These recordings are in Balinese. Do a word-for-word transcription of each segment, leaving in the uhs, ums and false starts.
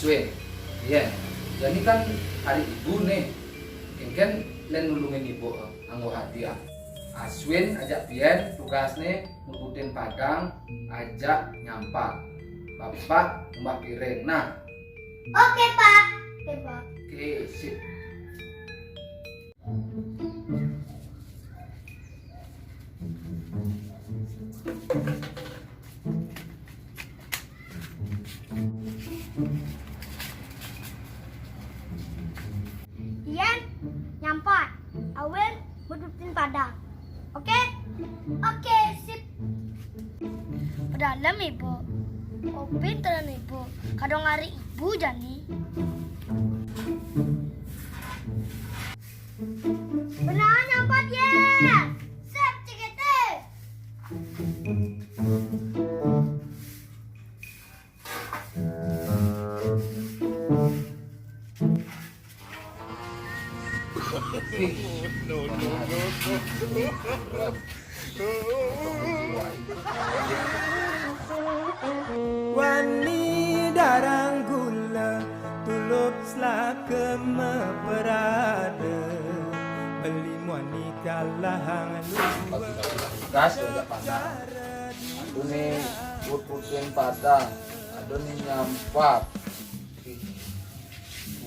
Wéh, Yén. Jani kan hari ibu nih. Kénkén lén nulungin ibu, eh, anggo hadiah. Aswin ajak Pian tugasné nurutin padang, ajak nyampat. Bapak ngumbah piring. Nah. Oke, Pak. Oke, Pak. Oke, sip. Ian, nyampat. Awin, nurutin padang. Oke? Oke, sip. Padahal ibu. Oh, pinteran ibu. Kadang hari ibu jani. Benar nyampat ya. Sip, cikete. Wani darang gula, tulup selaka meperada, beli muani kalahang. Gas, udah panas. Aduh nih, put-putin padang. Aduh nih, nyampat. Ih,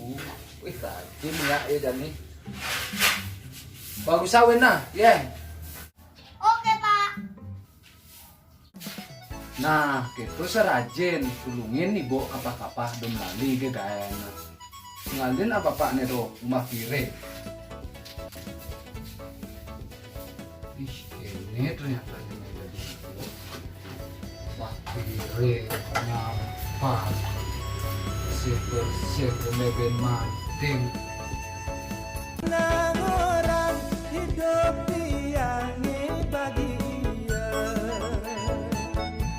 uh, wih, rajin ya, ya, jani. Bagus awin nah, Yén. Oke, Pak. Nah, kéto sarajin, tulungin ibu kapah-kapah dong lali ké gaén. Ngalin apa Pak né do, ngumbah piring. Ih, ini ternyata ini dari ibu. Ngumbah piring, nyampat, bersih-bersih, leben mading. Nang orang hidup tiang bahagia.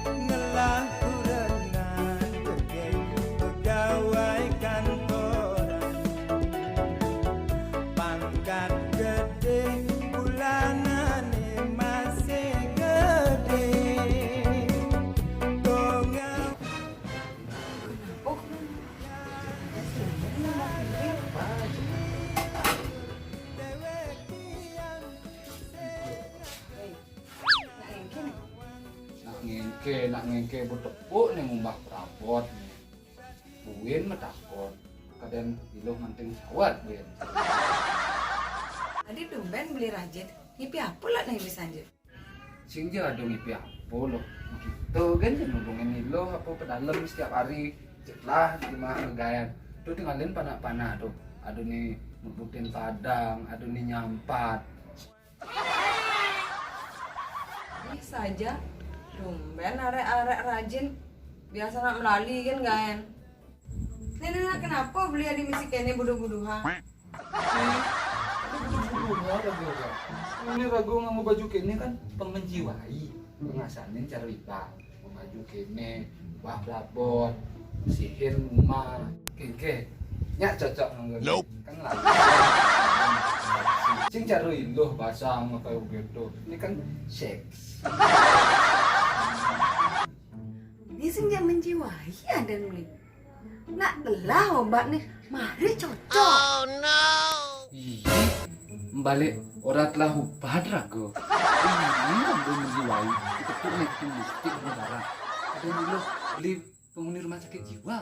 Ngelah kurenan daging pegawai kantoran. Pangkat gedé, bulanane masih gedé. Tonga. Nak ngéngké, nak ngéngké, betepuk né ngumbah prabot né. Buin matakon, kadén Iluh manting sawat, Buin. Adi tumbén beli rajin, ngipi apa lak né misan jé? Sing jé ado ngipi apa, Luh. Kéto gén jé nulungin Iluh apa pedalem setiap hari. Jé lah, di mah gaén. Tuh, tingalin panah-panah tuh. Ado né nurutin padang, ado né nyampat. Ih, saja. Tumbén arék-arék rajin. Biasa nak melali kan gaén. Néné nak kenapa beli adi misi kéné buduh-buduhan? Ih, adi buduh-buduhan ragu kan. Beli ragu nganggo baju kéné kan pang menjiwai. Pengasanin cara iban. Nganggo baju kéné, bah prabot, bersihin rumah. Kéngké. Nyak cocok nganggo. Nope. Kan lagi. Sing cara Iluh basang apa begitu. Ini kan seks. Ini sing jak menjiwai adan meli. Nak telah obat nih, mari cocok. Ih, balik ora telah obat ragu. Ini nganggo menjiwai. Kita tuh nih, mistik nih barang. Ada dulu beli penghuni rumah sakit jiwa.